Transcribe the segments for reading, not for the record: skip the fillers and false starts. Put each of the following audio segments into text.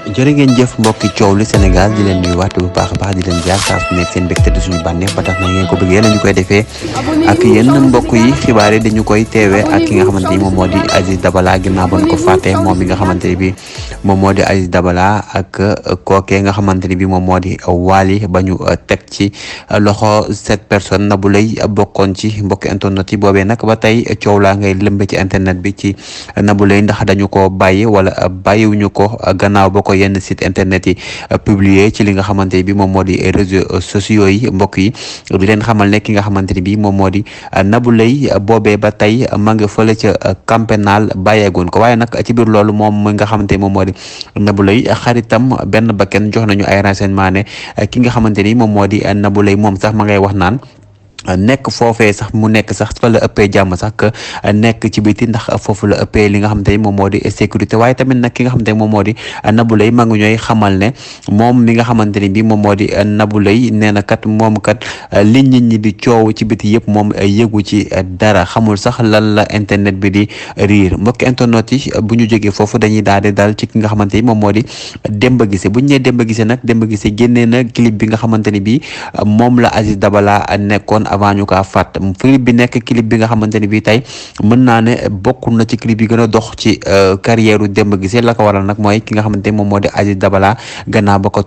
jërë ngeen jëf mbokki coow li Sénégal di leen nuyuwaat bu baax a baax di leen jaar saa su nekk seen mbégte di suñu bànneex ba tax na ngeen ko bëggee la ñu koy defee ak yéen mbokk yi xibaar yi dañu koy teewee ak ki nga xamante ni moom moo di Aziz Dabala ginnaaw ba ñu ko fàtte moom mi nga xamante ni bi moom moo di Aziz Dabala ak kookee nga xamante ni bi moom moo di Wally ba ñu teg ci loxo 7 personnes Nabou Leye bokkoon ci mbokki internet yi boobee nag ba tey coow laa ngay lëmbe ci internet bi ci Nabou Leye ndax dañu ko bàyyi wala bàyyiwuñu ko gannaaw ba ko yenn site internet yi publier ci li nga xamante ni bi moom moo di réseaux sociaux yi mbokk yi di leen xamal ne ki nga xamante ni bi moom moo di Nabou Leye boobee ba tey ma nga fële ca camp pénal bàyyeegoon ko waaye nag ci biir loolu moom mi nga xamante ni moom moo di Nabou Leye xaritam benn bakken jox nañu ay renseignement ne ki nga xamante ni moom moo di Nabou Leye moom sax ma ngay wax naan nekk foofee sax mu nekk sax fa la ëppee jàmm sax que nekk ci biti ndax foofu la ëppee li nga xamante ni moom moo di sécurité waaye tamit nag ki nga xamante ni moom moo di Nabou Leye ma ngi ñooy xamal ne moom mi nga xamante ni bi moom moo di Nabou Leye nee na kat moom kat li nit ñi di coow ci biti yëpp moom yëgu ci dara xamul sax lan la internet bi di riir mbokki internet yi bu ñu jógee foofu dañuy daal di dal ci ki nga xamante ni moom moo di Demba Guissé bu ñu nee Demba Guissé nag Demba Guissé génnee na clip bi nga xamante ni bi moom la Aziz Dabala nekkoon avant ñu kaa fàtt clip bi nekk clip bi nga xamante ni bii tey mën naa ne bokk na ci clip yi gën a dox ci carrière u Demba Guissé la ko waral nag mooy ki nga xamante ni moom moo di Aziz Dabala gannaaw ba ko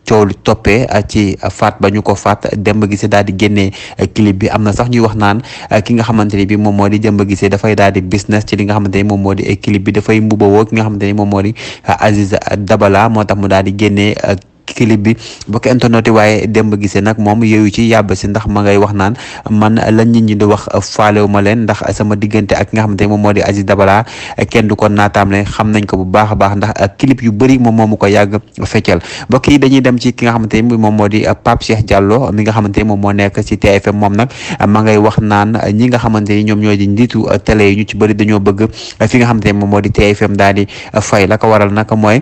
coow lu toppee ci faat ba ñu ko faat Demba Guissé daal di génnee clip bi am na sax ñuy wax naan ki nga xamante ni bi moom moo di Demba Guissé dafay daal di business ci li nga xamante ni moom moo di clip bi dafay mbubawoo ki nga xamante ni moom moo di Aziz Dabala moo tax mu daal di génnee clip bi bokk internet yi waaye Demba Guissé nag moom yooyu ci yàbb si ndax ma ngay wax naan man la nit ñi di wax faalewu ma leen ndax sama diggante ak ki nga xamante ne moom moo di Aziz Dabala kenn du ko naataam ne xam nañ ko bu baax a baax ndax clip yu bëri moom moomu ko yàgg feccal mbokk yi dañuy dem ci ki nga xamante ni moom moo di Pape Cheikh Diallo mi nga xamante ni moom moo nekk ci TFM moom nag ma ngay wax naan ñi nga xamante ni ñoom ñoo di njiitu télé yi ñu ci bëri dañoo bëgg fi nga xamante ni moom moo di TFM daal di fay la ko waral nag mooy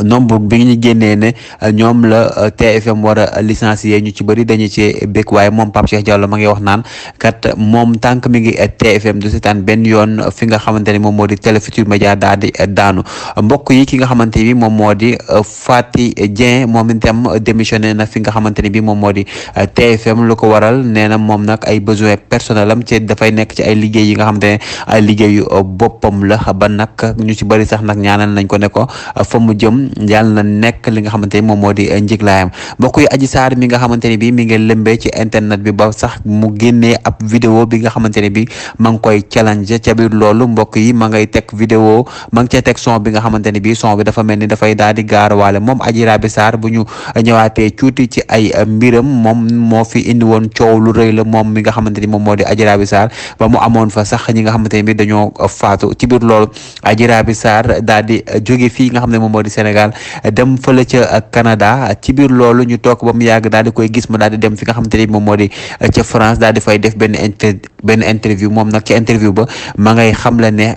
nombre bi ñu génnee ne ñoom la TFM war a licencier ñu ci bëri dañu ci békk waaye moom Pape Cheikh Diallo ma ngi wax naan kat moom tànk mi ngi TFM du seetaan benn yoon fi nga xamante ni moom moo di Télé Futurs Médias daal di daanu mbokk yi ki nga xamante ni moom moo di Faty Dieng moom itam démissionné na fi nga xamante ni bi moom moo di TFM lu ko waral nee na moom nag ay besoin personnel am ci dafay nekk ci ay liggéey yi nga xamante ne ay liggéeyu boppam la ba nag ñu ci bëri sax nag ñaanal nañ ko ne ko fa mu jëm yàlla na nekk li nga xamante ni moom moo di njiglaayam mbokk yi Adji Sarr mi nga xamante ni bi mi ngi lëmbee ci internet bi ba sax mu génnee ab vidéo bi nga xamante ne bi ma ngi koy challenge ca biir loolu mbokk yi ma ngay teg vidéo ma ngi ca teg son bi nga xamante ni bi son bi dafa mel ni dafay daal di gaaruwaale moom Adji Raby Sarr bu ñu ñëwaatee tuuti ci ay mbiram moom moo fi indi woon coow lu rëy la moom mi nga xamante ni moom moo di Adji Raby Sarr ba mu amoon fa sax ñi nga xamante ni bi dañoo faatu ci biir loolu Adji Raby Sarr daal di jóge fii nga xam ne moom moo di Sénégal dem fële ca Canada ci biir loolu ñu toog ba mu yàgg daal di koy gis mu daal di dem fi nga xamante ni moom moo di ca France daal di fay def benn interview moom nag ci interview ba ma ngay xam la ne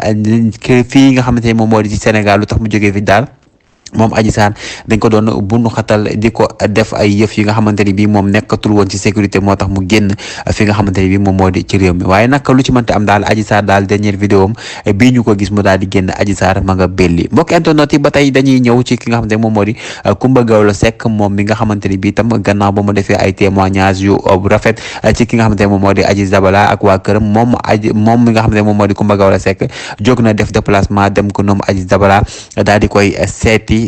fii nga xamante ni moom moo di ci Sénégal lu tax mu jógee fi daal moom Adji Sarr dañ ko doon bunu xatal di ko def ay yëf yi nga xamante ni bii moom nekkatul woon ci sécurité moo tax mu génn fi nga xamante ni bii moom moo di ci réew mi waaye nag lu ci mënti am daal Adji Sarr daal dernière vidéo am bii ñu ko gis mu daal di génn Adji Sarr ma nga belli mbokk internet yi ba tey dañuy ñëw ci ki nga xamante ni moom moo di Coumba Gawlo Seck moom mi nga xamante ni bii tam gannaaw ba mu defee ay témoignages yu rafet ci ki nga xamante ni moom moo di Aziz Dabala ak waa këram moom mi nga xamante ni moom moo di Coumba Gawlo Seck jóg na def déplacement dem ko noom Aziz Dabala daal di koy seeti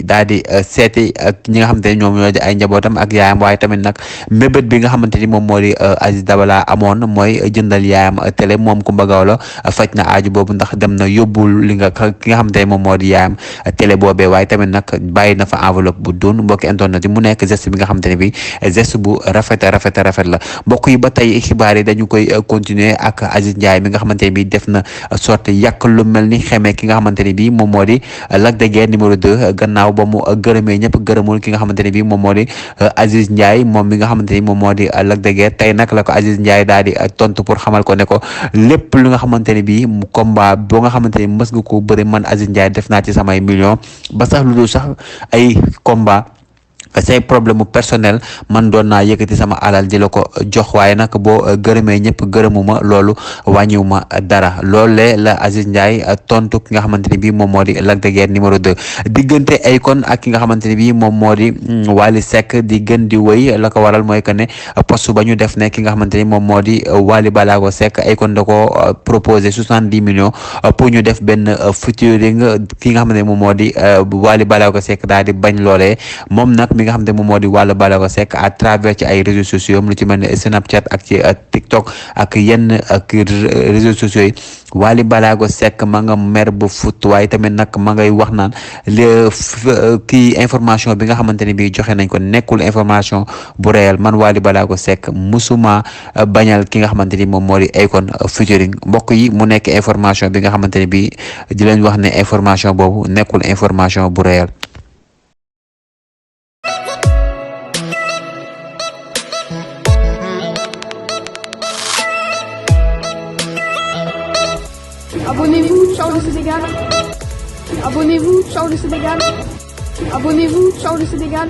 ak ñi nga xamante ni ñoom ñoo di ay njabootam ak yaayam waaye tamit nag mbébét bi nga xamante ni moom moo di Aziz Dabala amoon mooy jëndal yaayam télé moom Coumba Gawlo faj na aaju boobu ndax dem na yóbbul ki nga xamante ni moom moo di yaayam télé boobee waaye tamit nag bàyyi na fa enveloppe bu doon mbokki internet yi mu nekk geste bi nga xamante ne bi geste bu rafet la mbokk yi ba tey xibaar yi dañu koy continuer ak Aziz Ndiaye mi nga xamante ne bi def na sorte yàq lu mel ni xamee ki nga xamante ne bi moom moo di Lac de Guiers numéro 2 gannaaw ba mu gërëmee ñëpp gërëmul ki nga xamante ne bi moom moo di Aziz Ndiaye moom mi nga xamante ni moom moo di Lac de Guiers tey nag la ko Aziz Ndiaye daal di tontu pour xamal ko ne ko lépp lu nga xamante ne bi combat boo nga xamante ni mës nga ko bëri man Aziz Ndiaye def naa ci samay millions ba sax lu dul sax ay combat say problème personnel man doon naa yëkkati sama alal di la ko jox waaye nag boo gërëmee ñëpp gërëmuma loolu wàññiwuma dara loolee la Aziz Ndiaye tontu ki nga xamante ni bii moom moo di Lac de Guiers numéro 2 diggante Akon ak ki nga xamante ni bii moom moo di Wally Seck di gën di wëy la ko waral mooy que ne poste ba ñu def ne ki nga xamante ni moom moo di Wally Ballago Seck Akon da ko proposé 70 millions pour ñu def benn featuring ki nga xamante ni moom moo di Wally Ballago Seck daal di bañ loolee moom nag mi nga xam ne moom moo di Wally Ballago Seck à travers ci ay réseaux sociaux lu ci mel ne Snapchat ak ci TikTok ak yenn ak réseaux sociaux yi Wally Ballago Seck ma nga mer bu fut waaye tamit nag ma ngay wax naan kii information bi nga xamante ne bii joxe nañ ko nekkul information bu réel man Wally Ballago Seck musuma bañal ki nga xamante ni moom moo di Akon featuring mbokk yi mu nekk information bi nga xamante ne bii di leen wax ne information boobu nekkul information bu réel. Abonnez-vous, ciao le Sénégal. Abonnez-vous, ciao le Sénégal. Abonnez-vous, ciao le Sénégal.